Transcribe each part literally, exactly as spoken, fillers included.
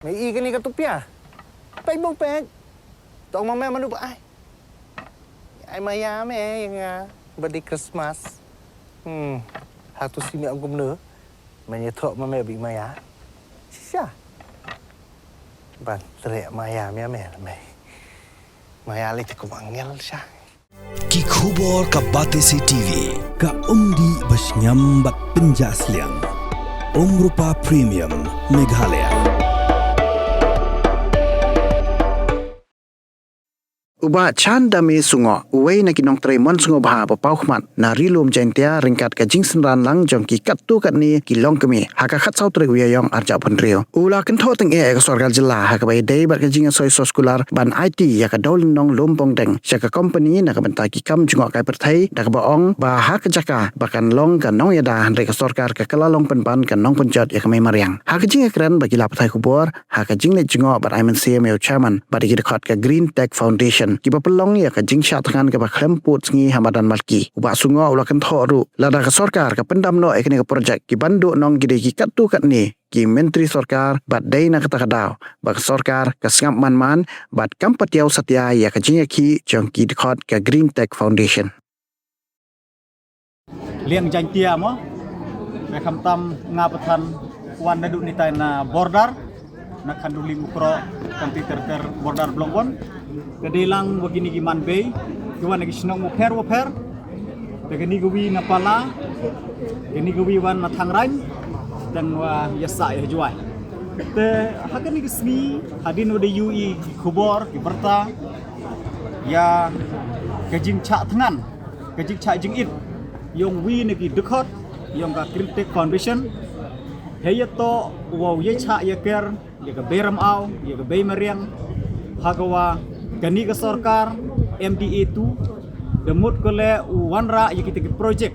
Me i kane ka tupia. Pek bong pek. Tong ma me manu ba ai. Ai maya me ïa nga. Badi Christmas. Hmm. Hatu si me ong kumno. Me ïa thok ma me bi maya. Shisha. Ban trek maya me me me. Maya li te kum angel sha. Ki khubor ka Batesi T V, ka umdih ba shngiam bad pynjah sliang. Umrupa Premium, Meghalaya. U Bah Chan Dame Sungoh, uwei na ki nongtrei mon sngewbha ba paw khmat na Ri Lum Jaintia ryngkat ka jingsynran lang jong ki katto katne ki longkmie ha ka khatsaw tarik u Ïaïong arhajar arphew hynriew. U la kynthoh tyngeh ïa ka sorkar jylla ha kaba ïadei bad ka jingïasoi soskular ban aiti ïa ka dewlynnong Lum Pongdeng sha ka kompani na ka bynta ki kam jngohkai pyrthei da kaba ong ba ha ka jaka ba kan long ka nongïada hynrei ka sorkar ka kylla long pynban ka nongpynjot ïa ka mei mariang. Ha ka jingïakren bad ki lad pathai khubor ha ka jingleit jngoh bad ai mynsiem ïa u chairman bad ïa ki dkhot ka Green Tech Foundation kiba pynlong ïa ka jingshah thngan kaba khlem pud sngi ha madan Malki, u Bah Sungoh u la kynthoh ruh lada ka sorkar ka pyndam noh ïa kane ka projek, ki ban duh nong ki dei ki katto katne ki myntri sorkar bad dei na kata ka daw ba ka sorkar ka sngap man man bad kam patiaw satia ïa ka jingïakhih jong ki dkhot ka Green Tech Foundation. Liang Jaintia mo, re khamtam nga pathan wan naduh nitai na border na Khanduli Mukroh, County Ter Ter, border Blong Bon. Ka dei lang wa kini ki man bei ki wan na ki shnong wa pher wa pher. Te kani ka wi na Pala, kani ka wi wan na Thangraiñ, tang wa ïa sah ïa Jwai. Te ha kani ka sngi hadien wa da ïohi ki khubor ki barta ïa ka jingshah thngan, ka jingshah jingit yong wi na ki dkhot yong ka Green Tech Foundation. Hei ïa to wa ïa shah ïa ker ïa ka bei ramaw, ïa ka bei mariang, ha ka wa kani ka sorkar M D A two da mut ko le u wanrah ïa kita ki projek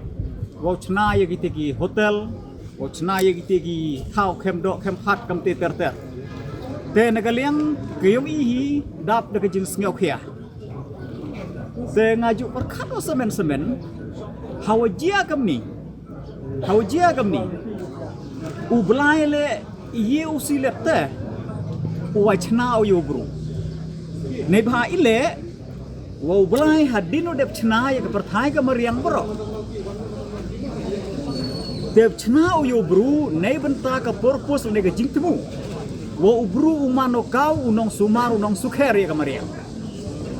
wow chna ïa kita ki hotel, wow chna ïa kita ki thaw khem doh khem hat kam te ter ter. Te na ka liang ka yong i hi dap da ka jingsngewkhia. Te nga ju pyrkhat wa semen semen, ha wa jia kamni, ha wa jia kamni, u Blai le ïa u silet te u wa chna u ïa u bru. Neibha i le wa u Blai hadien u dep chna ïa ka pyrthai ka mariang bro, dep chna u ïa u bru nei bynta ka purpose ne ka jingthmu wa u bru u man u kaw u nongsumar u nongsukher ïa ka mariang.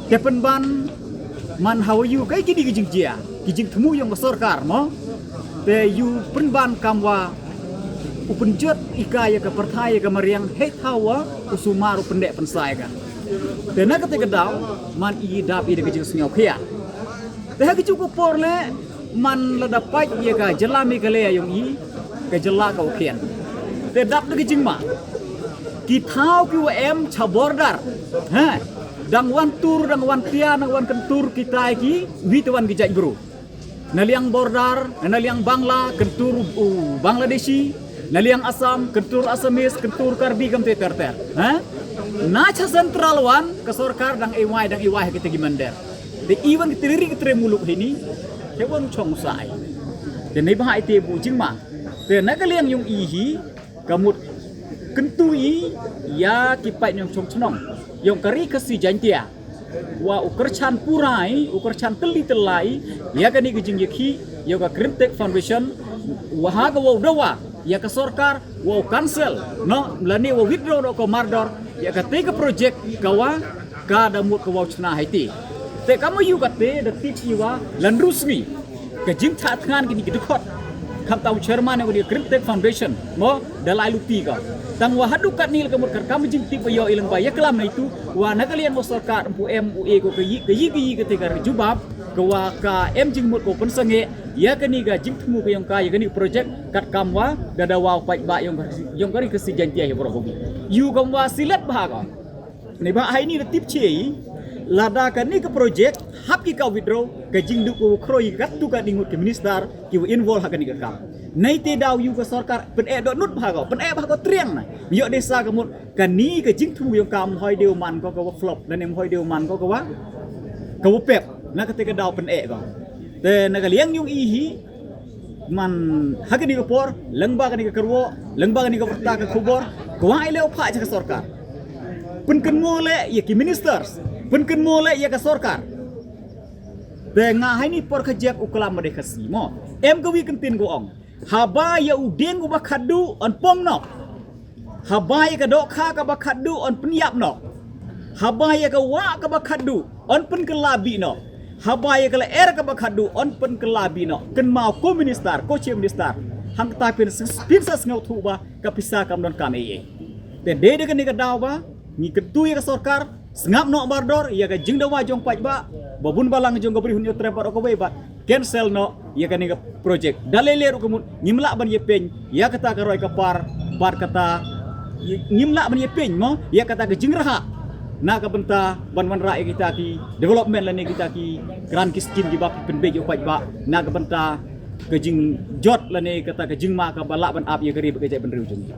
Te pynban man ha wa ïu kai kini ki jingjia ki jingthmu yong ka sorkar mo. Te ïu pynban kam wa u pynjot i ka ïa ka pyrthai ïa ka mariang hei thaw wa u sumar u pyndeh pynsai ka. Te na kata ka daw man i dap i da ka jingsngewkhia. Te ha ka juk ka por le man lada pait ïa ka jylla Meghalaya yong i, ka jylla ka u khian. Te dap da ka jingma ki thaw ki wa em cha border, ha, dang wan tur dang wan tia dang wan kyntur kitai ki wi te wan ki jait bru. Na liang border, na liang Bangla kyntur u Bangladeshi, na liang Assam kyntur Assamese, kyntur Karbi kam te ter ter, ha. Na cha central wan ka sorkar dang iwai dang iwai ha kita ki mander. Te iwan ki tiri ki tiri muluk hini, te wan chong sai. Te nei bahai te bu jingma. Te na ka liang yong i hi ka mut kyntu i ïa ki paid yong chong chnong yong ka Ri Khasi Jaintia wa u kyrchan purai u kyrchan tylli tyllai ïa kani ka jingïakhih ïa ka Green Tech Foundation. Wa ha ka wa u dawa ïa ka sorkar wa u cancel no lane wa withdraw no ka mardor ïa ka te ka project ka wa ka da mut ka wa u chna hai te. Te ka ma yu ka te da tip i wa lan ru sngi ka jingthah thngan kini ki dkhot. Kham tau chairman ïa ka Green Tech Foundation mo da lai luti ka. Tang wa haduh katni la ka mut ka kam jingtip ba ïoh i lang ba ïa klam na itu wa na ka liang wa sorkar mpu em u e ko ka yi ka yi ka yi ka te ka jubab ka wa ka em jingmut ko pynsangeh ïa kani ka jingthmu ka yong ka ïa kani project kat kam wa da da wa u paid ba yong ka yong ka Ri Khasi Jaintia hi bro ko bi. Yu kam wa silet ba ka. Ni ba hai ni da tip che i lada kani ka project hap ki ka withdraw ka jingduk ko khroi kat tu ka dingut ki minister ki wa involve ha kani ka kam. Nei te daw yu ka sorkar pyn eh dot nut ba ka pyn eh ba ka triang na. Yo de sa ka mut kani ka jingthmu yong ka mhoi de man ko ka wa flop dan mhoi de man ko ka wa ka wa pep na ka te ka daw pyn eh ko. Te na ka liang yong i hi Man ha kane ka por, lyngba kane ka kyrwoh, lyngba kane ka pyrta ka khubor, kwah ïa leh u phah sha ka sorkar. Pynkynmaw leh ïa ki ministers, pynkynmaw leh ïa ka sorkar. Te nga ha kane ka por ka jep u klam ba dei Khasi mo. Em ka wi kyntien ka ong. Haba ïa u dieng uba khadduh yn pom noh. Haba ïa ka dohkha kaba khadduh yn pynïap noh. Haba ïa ka wah kaba khadduh yn pynkylla bih noh. Haba ïa ka lyer kaba khadduh yn pynkylla bih noh. Kynmaw ko minister, ko chief minister. Hangta phin, phin sa sngewthuh ba ka pisa kam don kam ei ei. Te dei da kane ka daw ba ngi kyntu ïa ka sorkar, sngap noh bardor ïa ka jingdawa jong paidbah, ba bun balang jong ka Bri Hynñiewtrep bad kawei bad cancel noh ïa kane ka project. Da lei lei ruh ka mut ngim lah ban ïa pyn ïa kata ka roi ka par bad kata ngim lah ban ïa pyn mo ïa kata ka jingrhah na ka bynta ban wanrah ïa kita ki development lane kita ki grant ki scheme kiba pynbeit ïa u paidbah na ka bynta ka jingjot lane kata ka jingma kaba lah ban ap ïa ka ri bad ka jaitbynriew jong ngi.